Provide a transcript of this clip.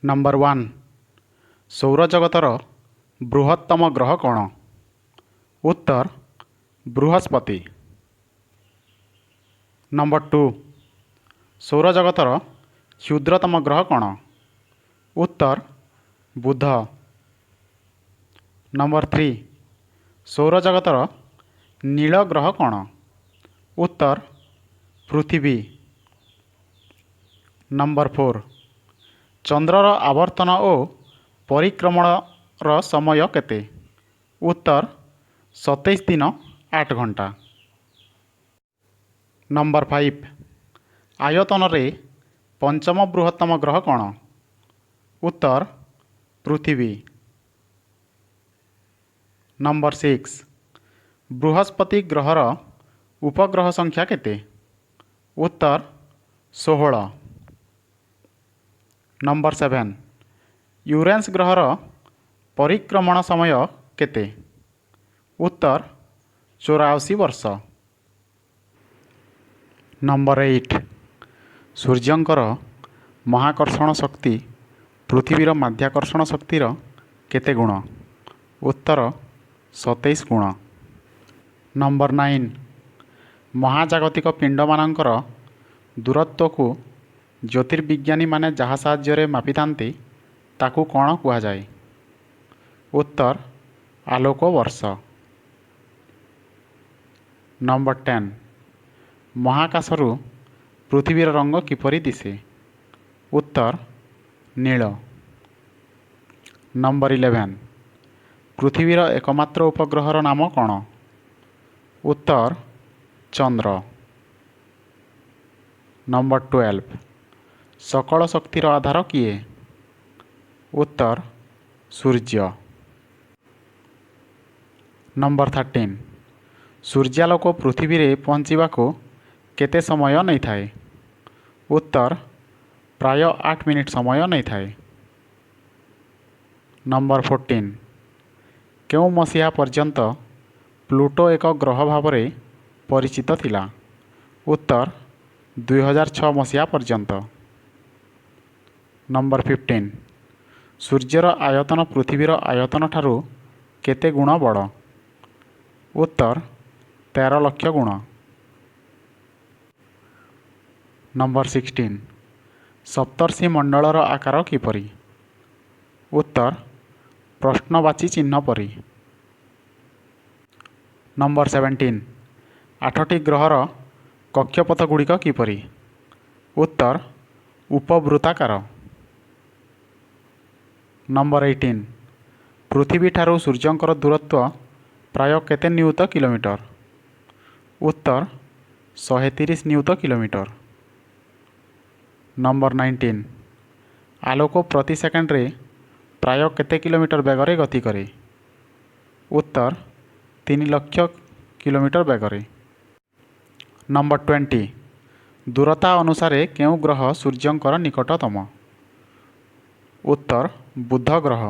Number 1, ସୌରଜଗତର ବୃହତ୍ତମ ଗ୍ରହ କ'ଣ? ଉତ୍ତର, ବୃହସ୍ପତି। ନମ୍ବର 2, ସୌରଜଗତର କ୍ଷୁଦ୍ରତମ ଗ୍ରହ କ'ଣ? ଉତ୍ତର, ବୁଧ। ନମ୍ବର 3, ସୌରଜଗତର ନୀଳ ଗ୍ରହ କ'ଣ? ଉତ୍ତର, ପୃଥିବୀ। ନମ୍ବର 4, ଚନ୍ଦ୍ରର ଆବର୍ତ୍ତନ ଓ ପରିକ୍ରମଣର ସମୟ କେତେ? ଉତ୍ତର, 27 ଦିନ 8 ଘଣ୍ଟା। ନମ୍ବର 5, ଆୟତନରେ ପଞ୍ଚମ ବୃହତ୍ତମ ଗ୍ରହ କ'ଣ? ଉତ୍ତର, ପୃଥିବୀ। ନମ୍ବର 6, ବୃହସ୍ପତି ଗ୍ରହର ଉପଗ୍ରହ ସଂଖ୍ୟା କେତେ? ଉତ୍ତର, 16। ନମ୍ବର 7, ୟୁରେନସ୍ ଗ୍ରହର ପରିକ୍ରମଣ ସମୟ କେତେ? ଉତ୍ତର, 84 ବର୍ଷ। ନମ୍ବର 8, ସୂର୍ଯ୍ୟଙ୍କର ମହାକର୍ଷଣ ଶକ୍ତି ପୃଥିବୀର ମାଧ୍ୟାକର୍ଷଣ ଶକ୍ତିର କେତେ ଗୁଣ? ଉତ୍ତର, 27 ଗୁଣ। ନମ୍ବର 9, ମହାଜାଗତିକ ପିଣ୍ଡମାନଙ୍କର ଦୂରତ୍ୱକୁ ଜ୍ୟୋତିର୍ବିଜ୍ଞାନୀମାନେ ଯାହା ସାହାଯ୍ୟରେ ମାପିଥାନ୍ତି, ତାକୁ କ'ଣ କୁହାଯାଏ? ଉତ୍ତର, ଆଲୋକ ବର୍ଷ। ନମ୍ବର 10, ମହାକାଶରୁ ପୃଥିବୀର ରଙ୍ଗ କିପରି ଦିଶେ? ଉତ୍ତର, ନୀଳ। ନମ୍ବର 11, ପୃଥିବୀର ଏକମାତ୍ର ଉପଗ୍ରହର ନାମ କ'ଣ? ଉତ୍ତର, ଚନ୍ଦ୍ର। ନମ୍ବର 12, ସକଳ ଶକ୍ତିର ଆଧାର କିଏ? ଉତ୍ତର, ସୂର୍ଯ୍ୟ। ନମ୍ବର 13, ସୂର୍ଯ୍ୟାଲୋକ ପୃଥିବୀରେ ପହଞ୍ଚିବାକୁ କେତେ ସମୟ ନେଇଥାଏ? ଉତ୍ତର, ପ୍ରାୟ 8 ମିନିଟ୍ ସମୟ ନେଇଥାଏ। ନମ୍ବର 14, କେଉଁ ମସିହା ପର୍ଯ୍ୟନ୍ତ ପ୍ଲୁଟୋ ଏକ ଗ୍ରହ ଭାବରେ ପରିଚିତ ଥିଲା? ଉତ୍ତର, 2006 ମସିହା ପର୍ଯ୍ୟନ୍ତ। ନମ୍ବର 15, ସୂର୍ଯ୍ୟର ଆୟତନ ପୃଥିବୀର ଆୟତନ ଠାରୁ କେତେ ଗୁଣ ବଡ଼? ଉତ୍ତର, 13 ଲକ୍ଷ ଗୁଣ। ନମ୍ବର 16, ସପ୍ତର୍ଷି ମଣ୍ଡଳର ଆକାର କିପରି? ଉତ୍ତର, ପ୍ରଶ୍ନବାଚୀ ଚିହ୍ନ ପରି। ନମ୍ବର 17, ଆଠଟି ଗ୍ରହର କକ୍ଷପଥ ଗୁଡ଼ିକ କିପରି? ଉତ୍ତର, ଉପବୃତ୍ତାକାର। ନମ୍ବର 18, ପୃଥିବୀଠାରୁ ସୂର୍ଯ୍ୟଙ୍କର ଦୂରତ୍ୱ ପ୍ରାୟ କେତେ ନିୟୁତ କିଲୋମିଟର? ଉତ୍ତର, 130 ନିୟୁତ କିଲୋମିଟର। ନମ୍ବର 19, ଆଲୋକ ପ୍ରତି ସେକେଣ୍ଡରେ ପ୍ରାୟ କେତେ କିଲୋମିଟର ବେଗରେ ଗତି କରେ? ଉତ୍ତର, 3 ଲକ୍ଷ କିଲୋମିଟର ବେଗରେ। ନମ୍ବର 20, ଦୂରତା ଅନୁସାରେ କେଉଁ ଗ୍ରହ ସୂର୍ଯ୍ୟଙ୍କର ନିକଟତମ? ଉତ୍ତର, ବୁଧ ଗ୍ରହ।